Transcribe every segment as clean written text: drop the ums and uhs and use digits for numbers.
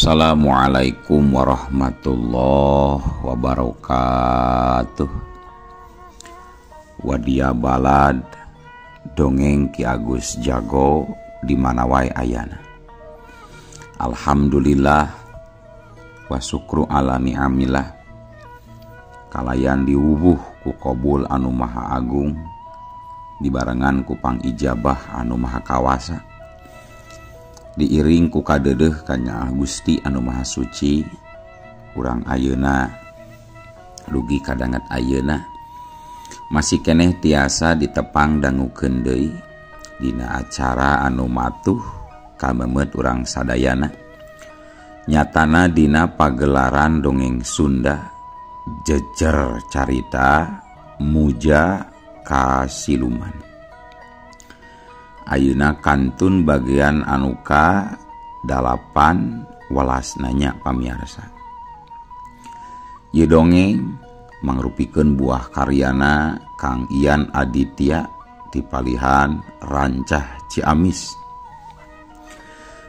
Assalamualaikum warahmatullahi wabarakatuh. Wadia balad dongeng Ki Agus Jago di mana wae ayana. Alhamdulillah wa syukru ala ni'amillah. Kalayan diwubuh ku qabul anu maha agung, dibarengan ku pangijabah anu maha kawasa. Diiring ku kadedeh kanya Gusti anu maha suci, urang ayeuna dugi kadanget ayeuna masih keneh tiasa ditepang dangukeun deui dina acara anu matuh kamemet urang sadayana, nyatana dina pagelaran dongeng Sunda jejer carita Muja Kasiluman. Ayeuna kantun bagian anu ka 8 welas nanya pamiarsa. Ieu dongeng mangrupikeun buah karyana Kang Ian Aditya ti palihan Rancah Ciamis.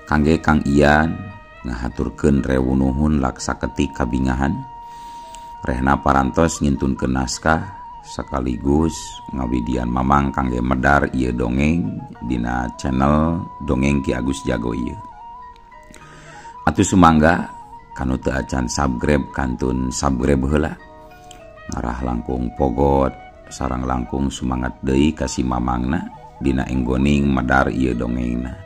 Kangge Kang Ian ngahaturkeun rewu nuhun laksa ketik kabingahan. Rehna parantos ngintunkeun naskah sekaligus ngawidian mamang kangge medar ieu dongeng dina channel Dongeng Ki Agus Jago ieu. Atuh sumangga kanu teu acan subscribe kantun subscribe heula. Ngarah langkung pogot sareng langkung sumangat deui ka si mamangna dina enggoning medar ieu dongengna.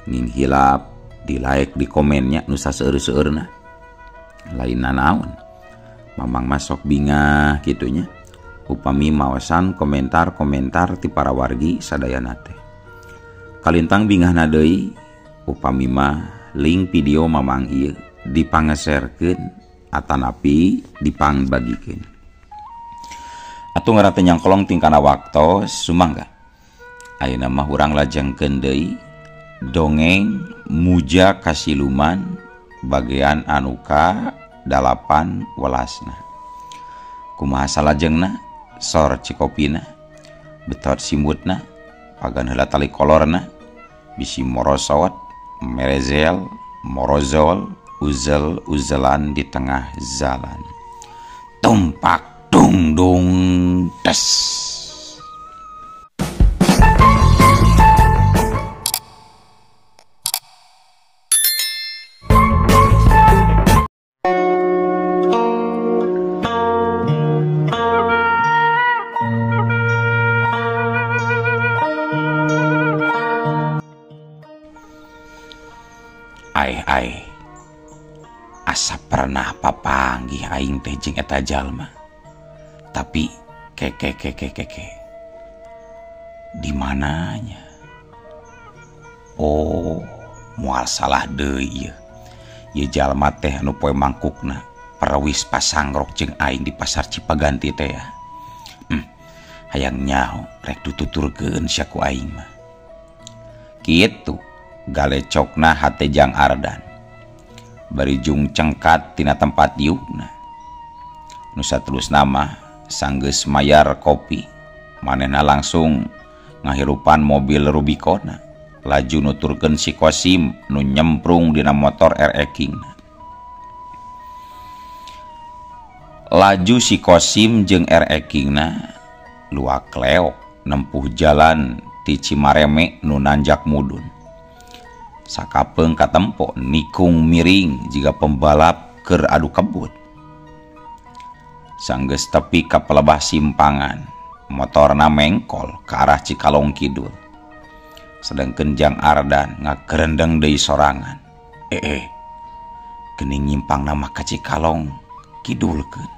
Ning hilap di like di komennya nu saseueur-seueurna. Lain nanaon. Mamang masok bingah kitunya. Upami mawasan komentar-komentar ti para wargi sadayana teh. Kalintang bingahna deui upami mah link video mamang ieu dipangeserkeun atanapi dipangbagikeun. Atuh ngaran teh nyangkolong tingkana waktos sumangga. Ayeuna mah urang lajengkeun deui dongeng Muja Kasiluman bagian anu ka 8 welasna. Kumaha salajengna? Sor cikopina, betot simutna, pagan heula tali kolorna, bisi morosot, merezel, morozol, uzel uzelan di tengah jalan. Tumpak dung dung tes. Ai asa pernah papanggih aing teh jeung eta jalma. Tapi keke keke keke di mananya? Oh, moal salah deui ieu. Ieu jalma teh anu poe mangkukna perwis pasangrok jeung aing di pasar Cipaganti teh ya. Hayang nyaho rek dituturkeun sia ku aing mah. Kitu galecokna hate Jang Ardan. Bari jung cengkat tina tempat diukna. Nu saterusna mah sanggeus mayar kopi, manehna langsung ngahirupan mobil Rubicona. Laju nuturkeun si Kosim nu nyemprung dina motor RX King. Laju si Kosim jeung RX Kingna luak leok nempuh jalan ti Cimareme nu nanjak mudun. Sakapeung katempo nikung miring jiga pembalap keur adu kebut. Sanggeus tepi ka pelebah simpangan, motorna mengkol ka arah Cikalong Kidul. Sedengkeun Jang Ardan ngagerendeng deui sorangan. Geuning nyimpangna mah ka Cikalong Kidulkeun.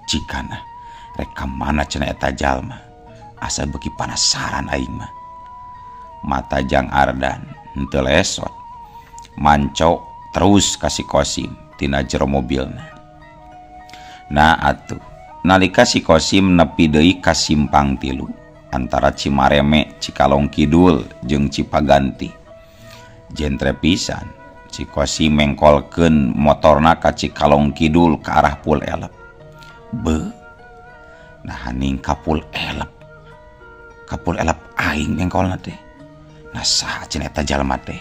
Cikana rek ka mana cenah eta jalma? Asa beuki panasaran aing mah. Mata Jang Ardan henteu lesot, manco terus ka si Kosim tina jero mobilna. Nah atuh nalika si Kosim nepi deui ka simpang tilu antara Cimareme, Cikalong Kidul jeung Cipaganti. Jentre pisan si Kosim mengkolkeun motorna ka Cikalong Kidul ka arah Pul Elep. Be, nah ning ka Pul Elep. Ka Pul Elep aing mengkolna teh. Nah saha cenah eta jalma teh?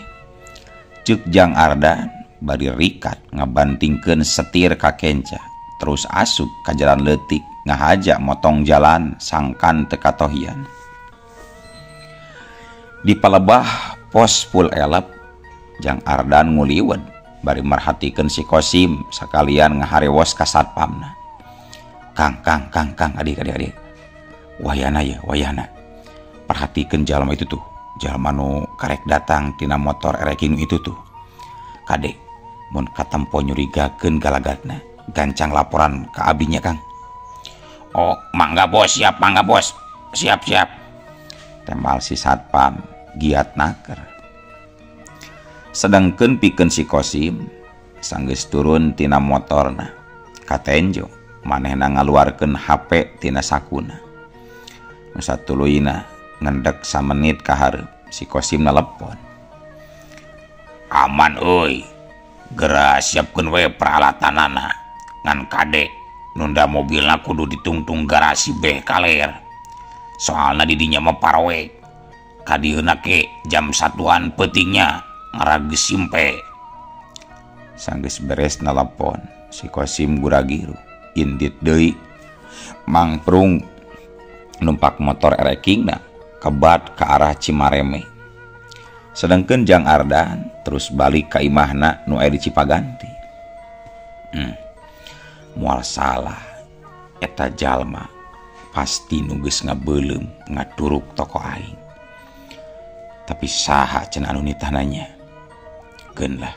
Ceuk Jang Ardan bari rikat ngabantingkeun setir ka kenca terus asup ka jalan leutik ngahaja motong jalan sangkan teu katohian. Di palebah pos pul elep Jang Ardan nguliweun bari merhatikeun si Kosim sakalian ngaharewos ka satpamna. Kang kang kang kang adik adik adik. Wayana ya wayana. Perhatikeun jalma itu tuh. Jalma nu karek datang tina motor ereking itu tuh. Kade mun katempo nyurigakeun galagatna, gancang laporan ka abinya Kang. Oh, mangga bos, siap mangga bos. Siap siap. Tembal si satpam giat naker. Sedangkeun pikeun si Kosim sanggeus turun tina motorna. Katenjo manehna ngaluarkeun HP tina sakuna. Nu satuluyna ngendek samenit ka hareup si Kosim nelepon. Aman euy. Gera siapkeun we peralatanana. Ngan kade nunda mobilna kudu ditungtung garasi beh kaler. Soalna di dinya mah paroek. Kadieuna ke jam 1-an peutingnya ngarageus simpe. Sanggeus beres nelepon si Kosim guragiru indit deui mangprung numpak motor erekingna kebat ke arah Cimareme. Sedangkeun Jang Ardan terus balik ka imahna nu aya di Cipaganti. Moal salah eta jalma pasti nu geus ngabeuleum ngaturuk toko aing. Tapi saha cenah anu nitahnanya? Keun lah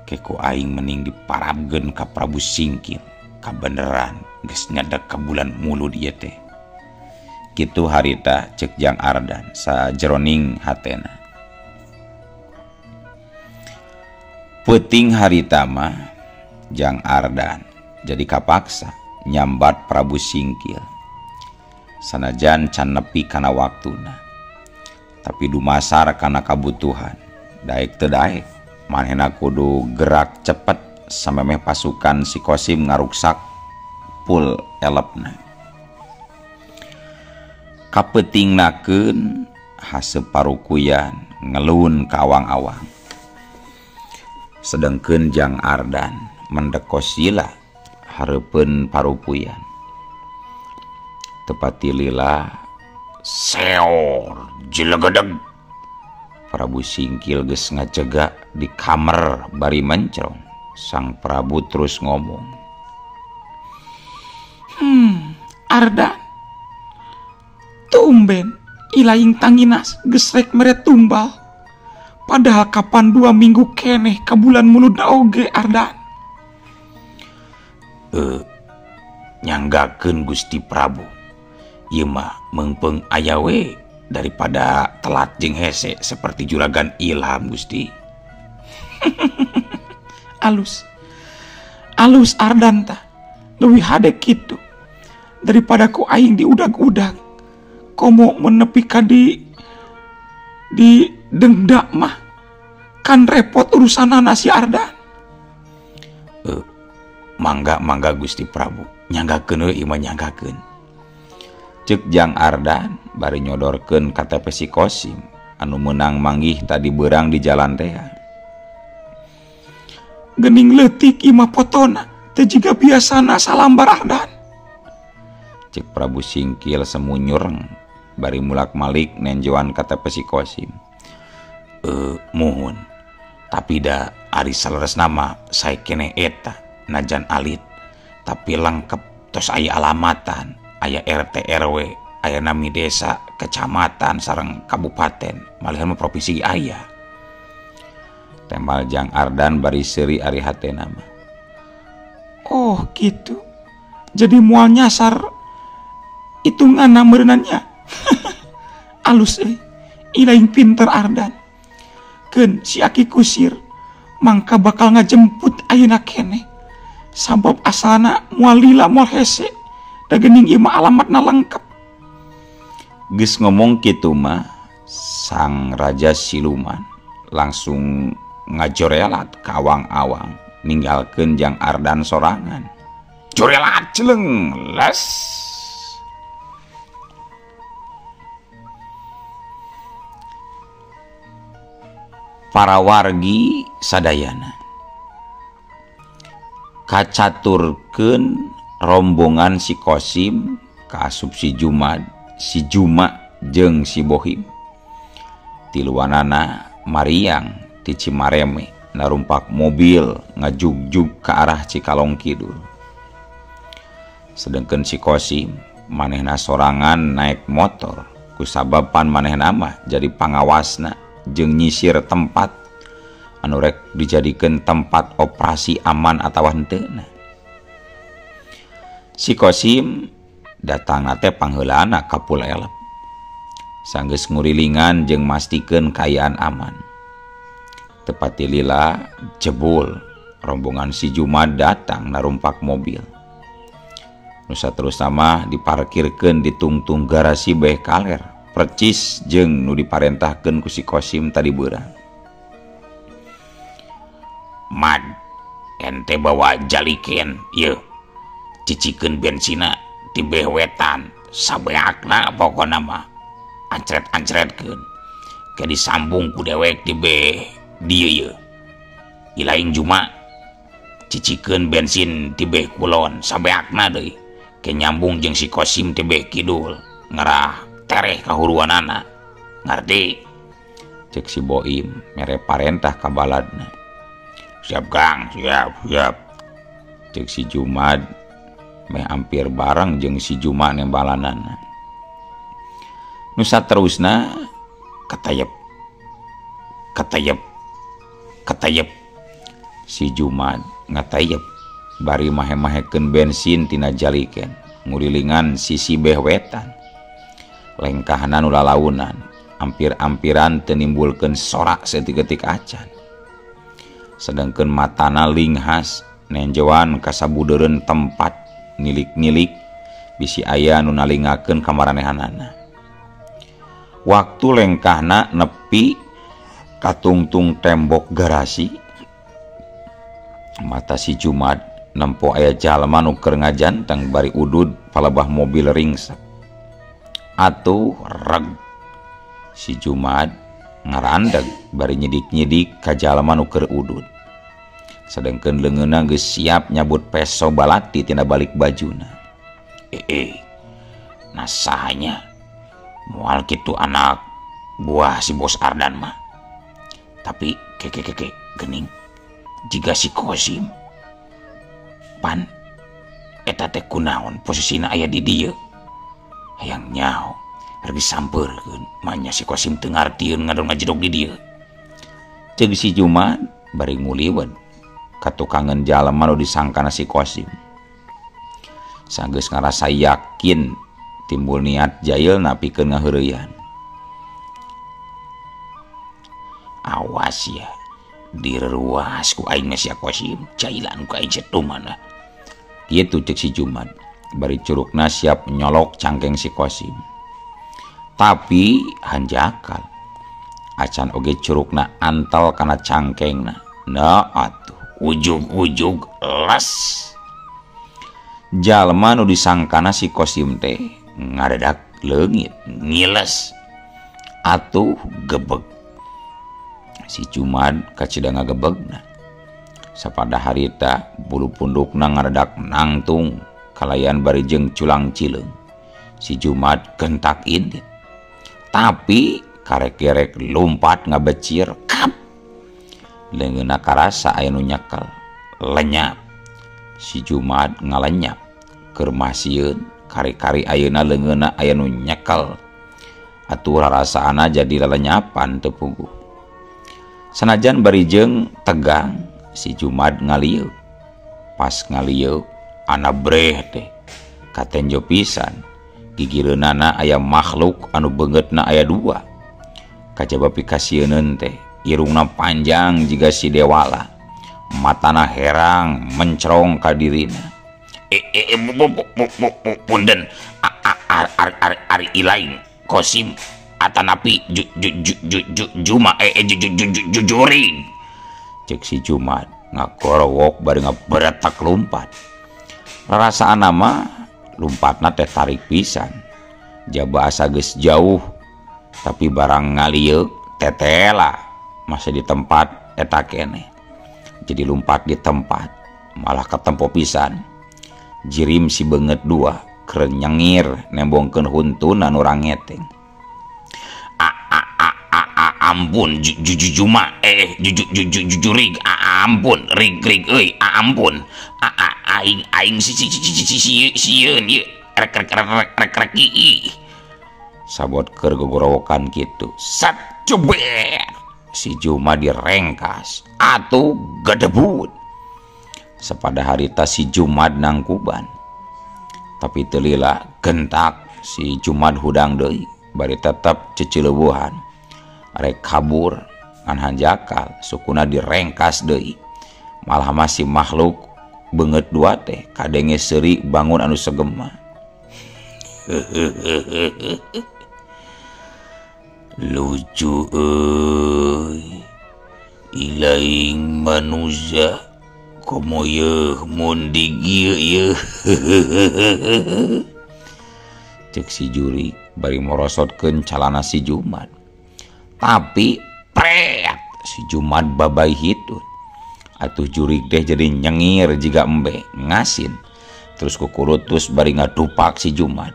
ke ku aing mending diparabkeun ka Prabu Singkil. Kabeneran geus nyadek ka bulan mulud ieu teh. Kitu harita cek Jang Ardan sajeroning hatena. Peuting harita mah Jang Ardan jadi kapaksa nyambat Prabu Singkil. Sanajan can nepi kana waktuna, tapi dumasar kana kabutuhan. Daek teu daek manehna kudu gerak cepet samemeh pasukan si Kosim ngaruksak pul elepna. Kapeutingnakeun haseup parukuyan ngelun ka awang-awang. Sedengkeun Jang Ardan mendek kosila hareupeun parupuyan. Tepati lila seor jilegedeg. Prabu Singkil geus ngajega di kamar bari mencrong. Sang Prabu terus ngomong. Ardan tumben ilaing tanginas geus rek mere tumbal. Padahal kapan 2 minggu keneh ka bulan muludna oge Ardan. Nyanggakeun Gusti Prabu. Ieu mah meungpeung aya we daripada telat jeung hese seperti juragan Ilham Gusti. Alus. Alus Ardan tah. Leuwih hade kitu daripada ku aing diudag-udag. Komo menepi ka di denda mah kan repot urusanana si Ardan. Mangga mangga Gusti Prabu, nyanggakeun we ieu mah nyanggakeun. Ceuk Jang Ardan bari nyodorkeun KTP si Kosim anu meunang manggih tadi beurang di jalan teh. Geuning leutik ieu mah potona teu jiga biasana salambar Ardan. Ceuk Prabu Singkil semunyureng bari mulak-malik nenjoan KTP si Kosim. Muhun, tapi da ari saleresna mah sae keneh eta najan alit tapi lengkap tos aya alamatan, aya RT RW, aya nami desa, kecamatan sareng kabupaten, malihan mah provinsi aya. Tembal Jang Ardan bari seuri ari hatena mah. Oh gitu. Jadi moal nyasar hitunganna meureunannya. Alus euy. Ilaing pinter Ardan. Keun si Aki Kusir mangka bakal ngajemput ayeuna keneh. Sabab asalna moal lila moal hese. Da geuning ieu mah alamatna lengkap. Geus ngomong kitu mah sang raja siluman langsung ngajorelat ka awang-awang ninggalkeun Jang Ardan sorangan. Jorelat celeng les. Para wargi sadayana. Kacaturkeun rombongan si Kosim kaasup si Jumad, si Juma jeung si Bohim. Tiluanana mariang ti Cimareme narumpak mobil ngajugjug ka arah Cikalong Kidul. Sedengkeun si Kosim manehna sorangan naik motor kusababan manehna mah jadi pangawasna jeung nyisir tempat anu rek dijadikeun tempat operasi aman atawa henteuna. Si Kosim datangna teh pangheulana ka Pul Elep. Sanggeus ngurilingan jeung mastikeun kaayaan aman. Tepati lila jebul rombongan si Jumad datang narumpak mobil. Nu saterusna mah diparkirkeun di tungtung garasi beh kaler percis jeung nu diparentahkeun ku si Kosim tadi beurang. Mad ente bawa jaliken ieu cicikeun bensina ti beh wetan sabeakna pokona mah ancret-ancretkeun ke disambung ku dewek di beh dieu ieu ilaing Juma cicikeun bensin ti beh kulon sabeakna deui ke nyambung jeung si Kosim ti beh kidul ngerah tereh kahuruanana ngarti cek si Boim mere parentah ka baladna. Siap Kang, siap siap cek si Jumad meh hampir bareng jeung si Juma nembalanana. Nu saterusna ketayep ketayep ketayep si Jumad ngatayep bari mahe-mahekeun bensin tina jaliken ngurilingan sisi beh wetan lengkahna nu lalaunan ampir-ampiran teu nimbulkeun sorak saeutik-eutik acan sedangkeun matana linghas nenjoan ka sabudeureun tempat nilik-nilik bisi aya nu nalingakeun ka maranehanana. Waktu lengkahna nepi katungtung tembok garasi mata si Jumad nempo aya jalma nu keur ngajanteng bari udud palebah mobil ringsek. Atuh reg si Jumad ngarandeg bari nyidik-nyidik ka jalma nu keur udud. Sedengkeun leungeunna geus siap nyabut peso balati tina balik bajuna. Nasahanya moal kitu anak buah si bos Ardan mah. Tapi keke gening jiga si Kosim pan eta teh kunaon posisina aya di dieu hayang nyaho rek disampeurkeun manya si Kosim teu ngartieun ngadon ngajedog di dieu ceuk si Jumad bari nguliweun katukangeun jalma nu disangkana si Kosim. Sanggeus ngarasa yakin timbul niat jailna pikeun ngaheureyan. Awas ya direruas ku aing sia Kosim jailan ku aing setumana kitu cek si Jumad bari curugna siap nyolok cangkeng si Kosim. Tapi hanjakal acan oge curugna antal kana cangkengna. Nah atuh ujug-ujug les jalma nu disangkana si Kosim teh ngadadak leungit ngiles atuh gebeg. Si Jumad kacida ngagebegna. Sapada harita bulu pundukna ngadadak nangtung kalayan bari jeung culang cileung. Si Jumad gentak indit. Tapi karek-gerek lumpat ngabecir kap. Leungeunna karasa aya nu nyekel lenyap. Si Jumad ngalenyap keur masieun kari-kari ayeuna leungeunna aya nu nyekel. Atuh rarasaana jadi lelenyapan teu puguh. Sanajan bari jeung tegang si Jumad ngalieu. Pas ngalieu ana breh teh katenjo pisan gigireunana aya makhluk anu beungeutna aya dua. Kajaba pikasieun teh irungna panjang jiga si dewala, matana herang mencrong ka dirina. Punten ari ilaing Kosim atanapi Juma jujuring cek si Jumad ngagorowok bari ngaberetak lumpat. Rarasaan mah lumpatna teh tarik pisan jaba asa geus jauh tapi barang ngalieu tetela masih di tempat eta keneh. Jadi lumpat di tempat Malah katempo pisan. Jirim si beungeut dua keur nyengir nembongkeun huntuna nu rangeteng. Ampun jujuma jujurig ampun rig rig euy ampun aing aing si si si sieun ieu rek rek rek rek rek ii sabot keur gogorowokan kitu sat cuber si Juma direngkas atuh gedebut sapada harita si Jumad nangkuban tapi teu lila gentak si Jumad hudang deui bari tetep cecileuweuhan rek kabur ngan hanjakal sukuna direngkas deui malah masih makhluk beungeut dua teh kadenge seuri bangun anu segema. Lucu euy ilaing manusia komo yeuh mun digieu yeuh. Cek si juri bari morosotkeun calana si Jumad tapi pret si Jumad babai hitut atuh jurig teh jadi nyengir jiga embe ngasin terus kukurutus bari ngadupak si Jumad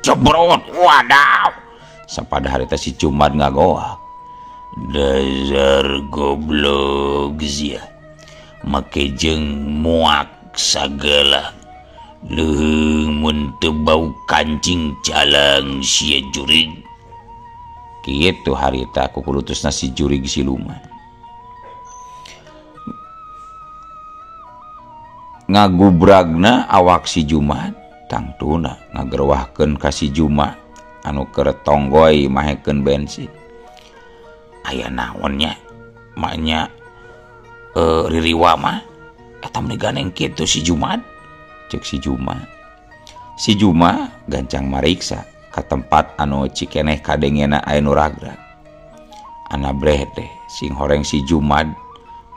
cebrot wadaw sapada harita si Jumad ngagoak dasar goblok sia make jeung muak sagala leuheung mun teu bau kancing calang sia jurig. Kitu harita kukulutusna si jurig siluman. Ngagubragna awak si Jumad tangtuna ngagerwahkeun ka si Juma anu keur tonggoy mahekeun bensin. Aya naon nya maknya ririwa mah eta meni ganeng kitu si Jumad cek si Juma. Si Juma gancang mariksa ka tempat anu cikeneh kadengena aya nu ragrag. Anabreh teh sing horeng si Jumad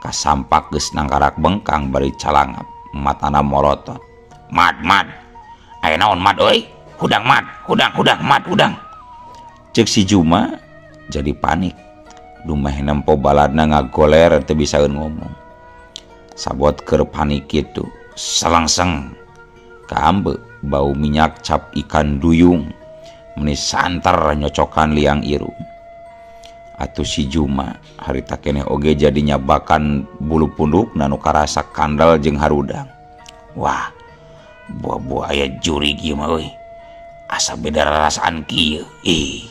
kasampak geus nangkarak bengkang bari calangap matana morotot. Mad mad aya naon mad euy hudang mad hudang hudang mad hudang. Cek si Juma jadi panik dumeh nempo baladna ngagoler teu bisaeun ngomong. Sabot keur panik kitu selangseng kaambe bau minyak cap ikan duyung meni santer nyocokan liang irung. Atuh si Juma harita keneh oge jadi nyabakan bulu pundukna nu karasa kandel jeung harudang. Wah, buah-buah aya jurig ieu mah euy. Asa beda rarasaan kieu. Ih,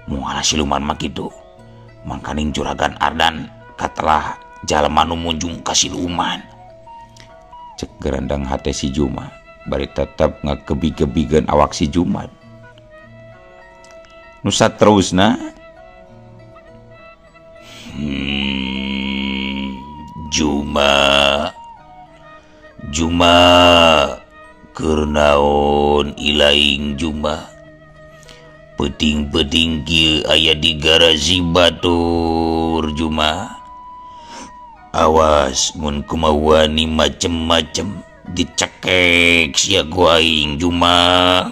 moal siluman mah kitu. Mangkaning juragan Ardan katelah jalma nu munjung ka siluman. Cek gerendeng hate si Juma bari tetep ngagebi-gebigeun awak si Juma. Nu saterusna Juma Juma keur naon ilaing Juma peuting-peuting kieu aya di garasi batur Juma awas mun kumawani macem-macem dicekek sia ku aing Juma.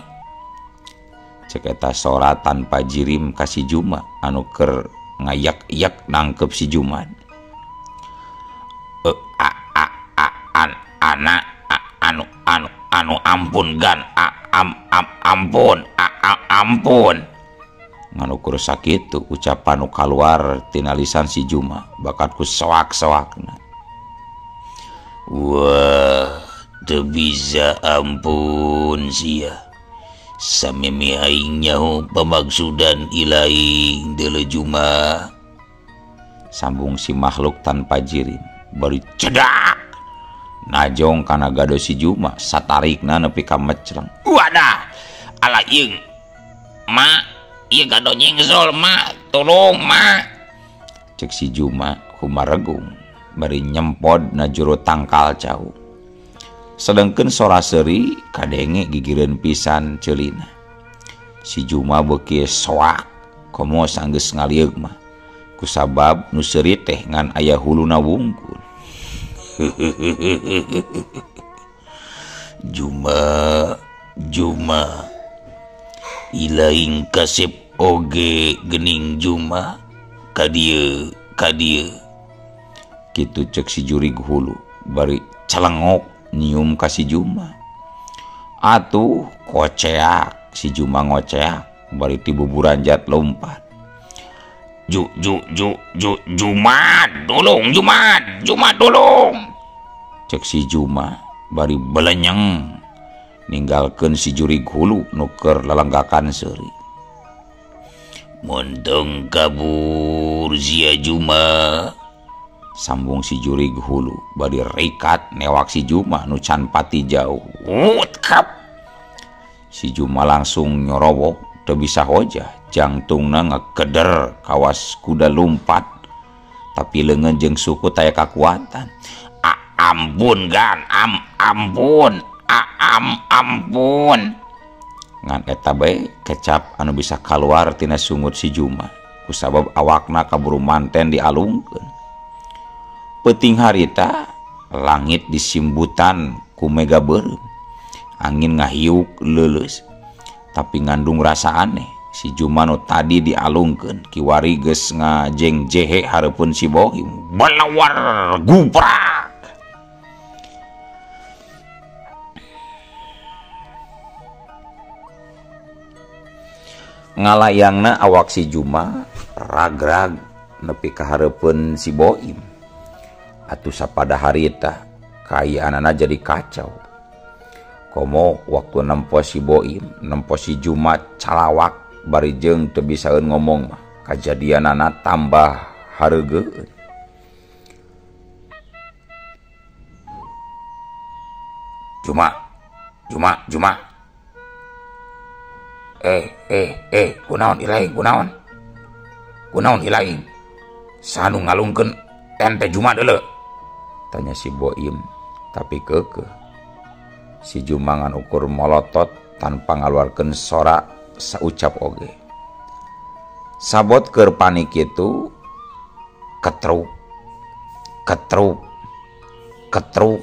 Cek eta sora tanpa jirim ka si Juma anu keur ngayak-yak nangkep si Jumad. Anak anu anu anu ampun gan a, am am ampun a, a, ampun. Nganukur sakitu ucapan nu kaluar tina lisan si Juma bakat ku soak-soakna. Wah, teu bisa ampun sia. Samemi aing nyaho pamaksudan ilaing deuleu Juma. Sambung si makhluk tanpa jirim bari cedak najong kana gado si Juma satarikna nepi ka mecreng. Wadah, ala ieu ma, ieu gado nyengsol ma, tolong ma. Cek si Juma humaregung bari nyempod na jero tangkal cau. Sedengkeun sora seuri kadenge gigireun pisan ceulina. Si Juma beuki soak komo sanggeus ngalieuk mah kusabab nu seuri teh ngan aya huluna wungkul. Juma Juma ilaing kasep oge gening Juma ka dieu ka dieu. Kitu cek si jurig hulu bari Celengok nyium ka si Juma. Atuh koceak si Juma ngoceak bari ti buburanjat lompat. Ju ju ju ju Juma tolong Juma Juma tolong. Cek si Juma bari belenyeng ninggalkeun si jurig hulu nu keur lalenggakan seuri. Montong kabur sia Juma, sambung si jurig hulu bari rikat newak si Juma nu can pati jauh. Kap. Si Juma langsung nyorowok teu bisa hojah, jangtungna ngegeder kawas kuda lumpat tapi leungeun jeung suku taya kakuatan. Ampun gan, ampun, ampun. Ngan eta bae kecap anu bisa kaluar tina sungut si Juma kusabab awakna kaburu manten dialungkeun. Peuting harita langit disimbutan ku mega beureum, angin ngahiuk leuleus tapi ngandung rasa aneh. Si Juma nu tadi dialungkeun kiwari geus ngajeng jehe hareupeun si Boim. Balawar guprak. Ngalayangna awak si Juma ragrag nepi ka hareupeun si Boim. Atuh sapada harita kaayaanana jadi kacau. Komo waktu nempo si Boim, nempo si Juma calawak bari jeung teu bisaeun ngomong mah kajadianana tambah hareugeun. Juma, Juma, Juma. Kunaon ilaing, kunaon? Kunaon ilaing? Sanu ngalungkeun ente Juma deuleu? Tanya si Boim, tapi keukeuh. Si Juma ngan ukur molotot tanpa ngaluarkeun sora saucap oge. Sabot keur panik kitu ketruk ketruk ketruk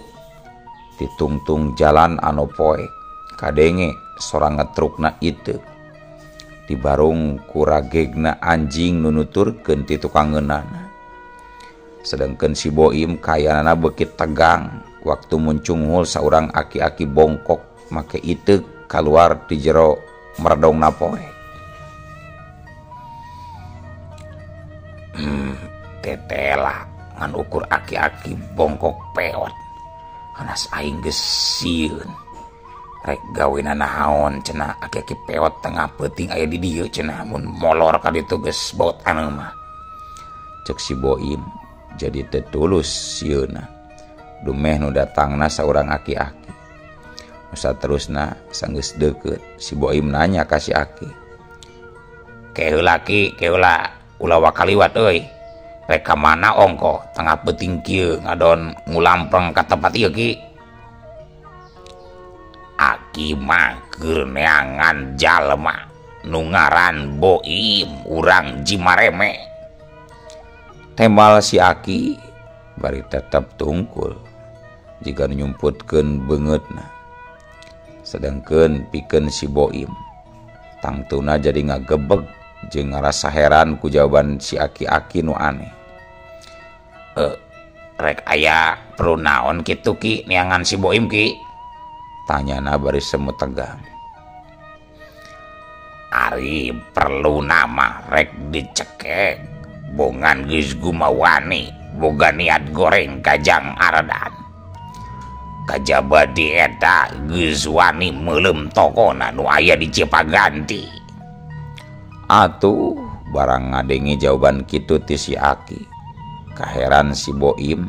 ditungtung jalan anu poek. Kadenge sora ngetrukna itu dibarung kuragegna anjing nu nuturkeun ti tukangeunana. Sedangkeun si Boim kayanana beuki tegang waktu muncunghul saurang aki-aki bongkok make iteuk kaluar ti jero meredongna poek. Tetela ngan ukur aki-aki bongkok peot. Hanas aing geus sieun. Rek gawena naon cenah aki-aki peot tengah peuting aya di dieu cenah mun molor ka ditu geus baut anu mah. Cek si Boim jadi teu tulus sieunna. Dumeh nu datangna saurang aki-aki. Masa terusna sanggeus deukeut si Boim nanya ka si aki. Keheula ki, keheula ulah wakaliwat euy. Rek ka mana ongko tengah peuting kieu ngadon ngulampreng ka tempat ieu ki. Aki mah keur neangan jalma nu ngaran Boim urang Cimareme. Tembal si aki bari tetep tungkul jiga nu nyumputkeun beungeutna. Sedangkeun pikeun si Boim tangtuna jadi ngagebeg jeung ngarasa heran ku jawaban si aki-aki nu aneh. Rek aya perlu naon kitu ki neangan si Boim ki? Tanyana bari semu tegang. Ari perlu nama rek dicekek bongan geus gumawani boga niat goreng kajang Ardan. Kajaba di eta geus wani meuleum tokona nu aya di Cipaganti. Atuh barang ngadenge jawaban kitu ti si aki. Kaheran si Boim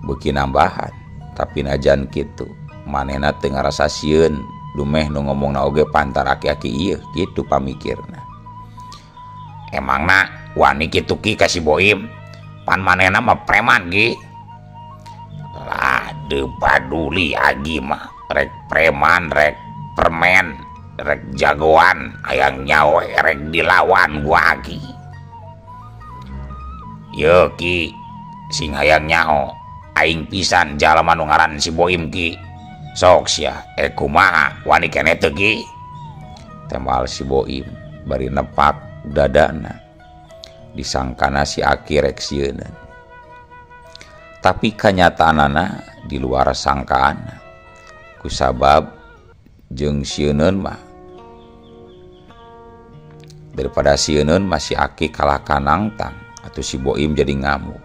beuki nambahan tapi najan kitu manehna teu ngarasa sieun dumeh nu ngomongna oge pantar aki-aki ieu kitu pamikirna. Emangna wani kitu ki ka si Boim pan manehna mah preman ki. Lah deu paduli agi mah rek preman rek permen rek jagoan hayang nyawe rek dilawan gua agi. Ye ki sing hayang nyaho aing pisan jalma nu ngaran si Boim ki. Sok sia kumaha wani keneh teu ki? Tembal si Boim bari nepak dadana. Disangkana si aki rek sieuneun. Tapi kanyataanana Di luar sangkaan kusabab jeung sieuneun mah daripada sieuneun masih Aki kalah kanangtang atuh si Boim jadi ngamuk.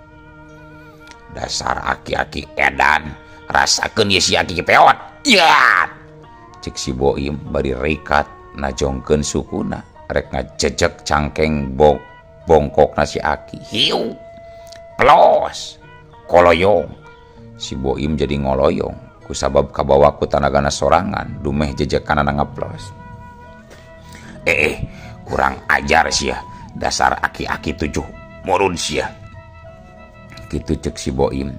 Dasar aki-aki edan, rasakeun ye si Aki peot. Ya. Cek si Boim bari rikat najongkeun sukuna rek ngajejek cangkeng bongkokna si Aki. Hiu. Plos. Koloyong. Si Boim jadi ngoloyong kusabab kabawa ku tanagana sorangan dumeh jejekanana ngeplos. Kurang ajar sia, dasar aki-aki tujuh murun sia. Kitu cek si Boim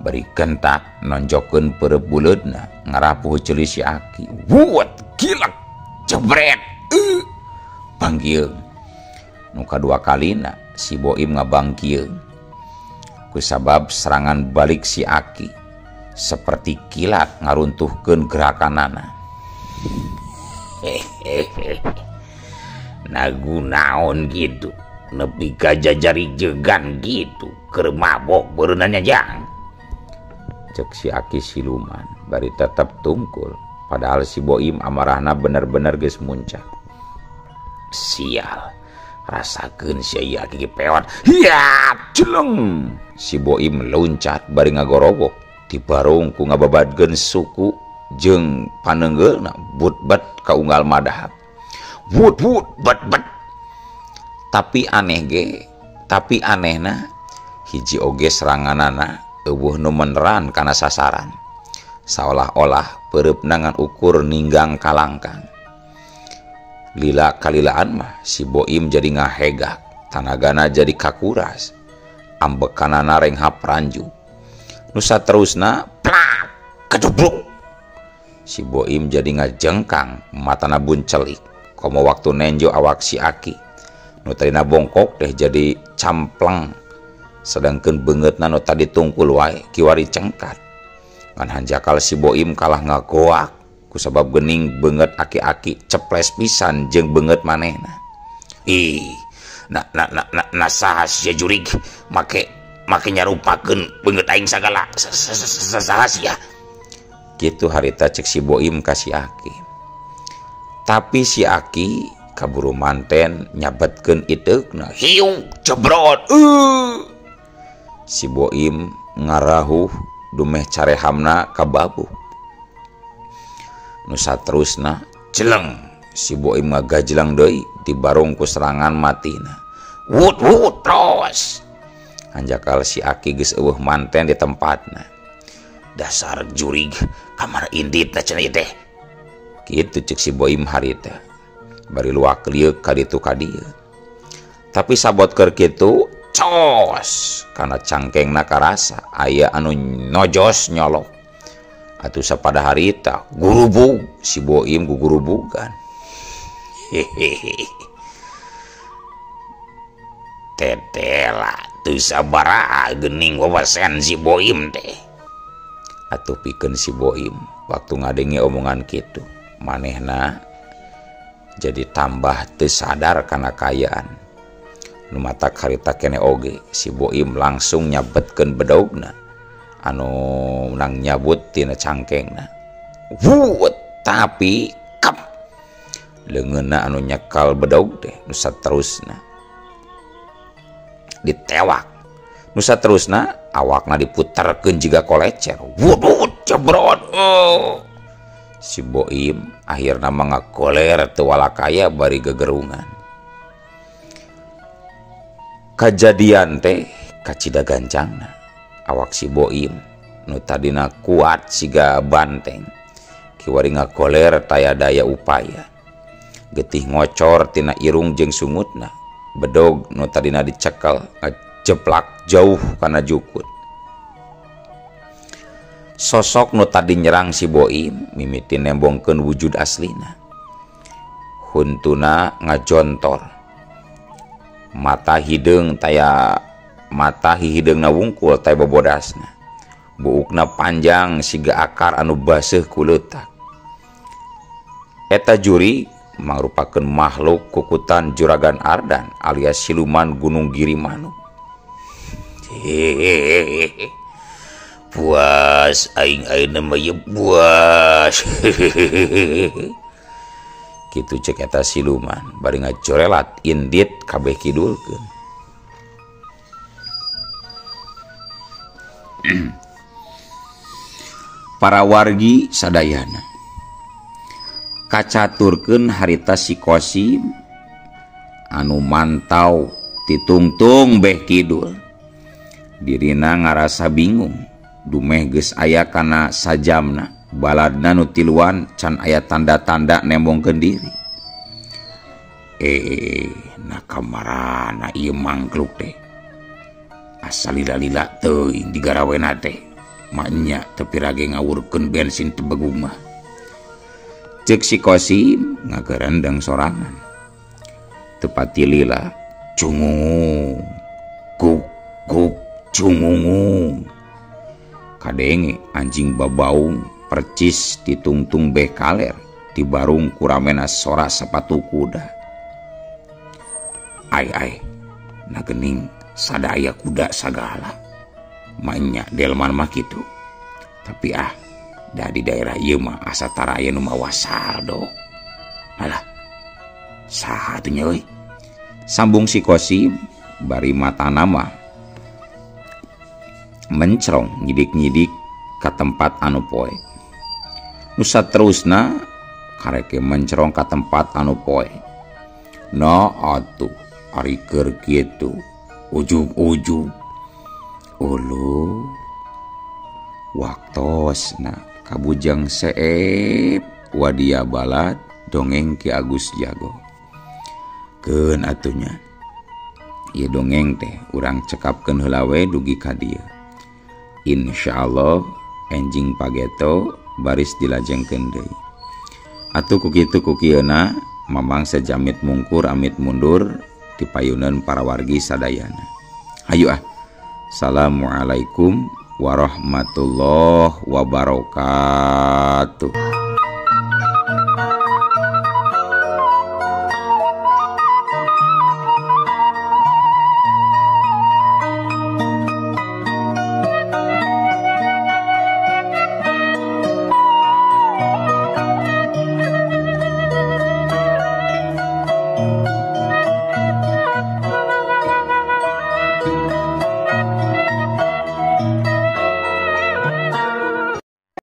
bari gentak nonjokeun peureup buleudna ngarapuh ceuli si Aki. Wuut gilek jebret. Bangkieung. Nu kadua kalina si Boim ngabangkieung kusabab serangan balik si Aki seperti kilat ngaruntuhkeun gerakanana. Nagu naon gitu nepi ka jajari jegan gitu keur mabok beureunannya jang. Cek si Aki siluman bari tetep tungkul padahal si Boim amarahna bener-bener geus muncak. Sial, rasakeun sia ieu Aki peot. Hiat jeleng. Si Boim loncat bari ngagorowok dibarung ku ngababadkeun suku jeung paneunggeulna but-bet kaunggal madahab. Wut wut bet bet. Tapi aneh ge, tapi anehna hiji oge seranganana eueuh nu meneran kana sasaran. Saolah-olah peureupna ngan ukur ninggang kalangkang. Lila kalilaan mah si Boim jadi ngahegak, tanagana jadi kakuras, ambekanana renghap ranju. Nu saterusna plak kejebluk. Si Boim jadi ngajengkang, matana buncelik. Komo waktu nenjo awak si Aki nu tadina bongkok teh jadi campleng, sedangkeun beungeutna nu tadi tungkul wae kiwari cengkat. Ngan hanjakal si Boim kalah ngagoak kusabab geuning beungeut aki-aki ceples pisan jeung beungeut manehna. Ih, na na na na, na saha sia jurig make make nyarupakeun beungeut aing sagala saha sia. Kitu harita cek si Boim ka si Aki. Tapi si Aki kaburu manten nyabetkeun iteukna. Hiung jebrot. Si Boim ngarahuh dumeh carehamna kababuh. Nu saterusna jeleng. Si Boim ngagajleng deui dibarung ku serangan matina. Wut wut terus. Hanjakal si Aki geus eueuh manten di tempatna. Dasar jurig kamar inditna cenah ieu teh. Kitu cek si Boim harita bari luak lieuk ka ditu ka dieu. Tapi sabot keur kitu cos kana cangkengna karasa aya anu nojos nyolok. Atuh sapada harita gurubug si Boim gugurubugan. Hehehe. Tetela teu sabaraha geuning wawasan si Boim teh. Atuh pikeun si Boim waktu ngadenge omongan kitu manehna jadi tambah teu sadar kana kaayaan. Nu matak harita kene oge si Boim langsung nyabetkeun bedogna anu nang nyabut tina cangkengna. Wuut tapi kap leungeunna anu nyekal bedog teh nu saterusna ditewak. Nu saterusna awakna diputerkeun jiga kolecer. Wudut jebrot. Oh. Si Boim akhirna mah ngagoler teu walakaya bari gegerungan. Kajadian teh kacida gancangna. Awak si Boim nu tadina kuat siga banteng kiwari ngagoler taya daya upaya. Getih ngocor tina irung jeung sungutna. Bedog nu tadina dicekel ngajeplak jauh kana jukut. Sosok nu tadi nyerang si Boim mimiti nembongkeun wujud aslina. Huntuna ngajontor. Mata hideung taya mata hideungna wungkul taya bobodasna. Buukna panjang siga akar anu baseuh ku leutak. Eta juri mangrupakeun makhluk kukutan Juragan Ardan alias siluman Gunung Girimanuk. Hehehe. Puas aing ayeuna mah ieu puas. Kitu cek eta siluman bari ngacorelat indit kabeh kidulkeun. Para wargi sadayana kacaturkeun harita si Kosim anu mantau titungtung beh kidul. Dirina ngarasa bingung dumeh geus aya kana sajamna baladna nu tiluan can aya tanda-tanda nembongkeun diri. Na kamarana ieu mangkluk teh asa lila-lila teuing digarawena teh maknya teu pirage ngawurkeun bensin teu begung mah. Ceuk si Kosim ngagerendeng sorangan. Tepati lila cungung guk guk cungungung. Kadenge anjing babaung percis ditungtung beh kaler dibarung kuramena sora sepatu kuda. Ai ai na gening sadaya kuda sagala. Manya delman mah kitu. Tapi ah da di daerah ieu mah asa tara aya nu mawa saldo. Alah saha atuh nya euy. Sambung si Kosim bari matana mah mencrong nyidik-nyidik ka tempat anu poe. Nu saterusna kareke mencrong ka tempat anu poe. Na atuh ari keur kitu ujug-ujug ulu waktosna kabujang seep wadia balad dongeng Ki Agus Jago. Keun atunya ieu dongeng teh urang cekapkeun heula we dugi ka dieu. Insyaallah enjing pageto baris dilajengkeun deui. Atuh ku kitu ku kieuna mamang sejamit mungkur amit mundur dipayuneun para wargi sadayana. Hayu ah. Assalamualaikum warahmatullahi wabarakatuh.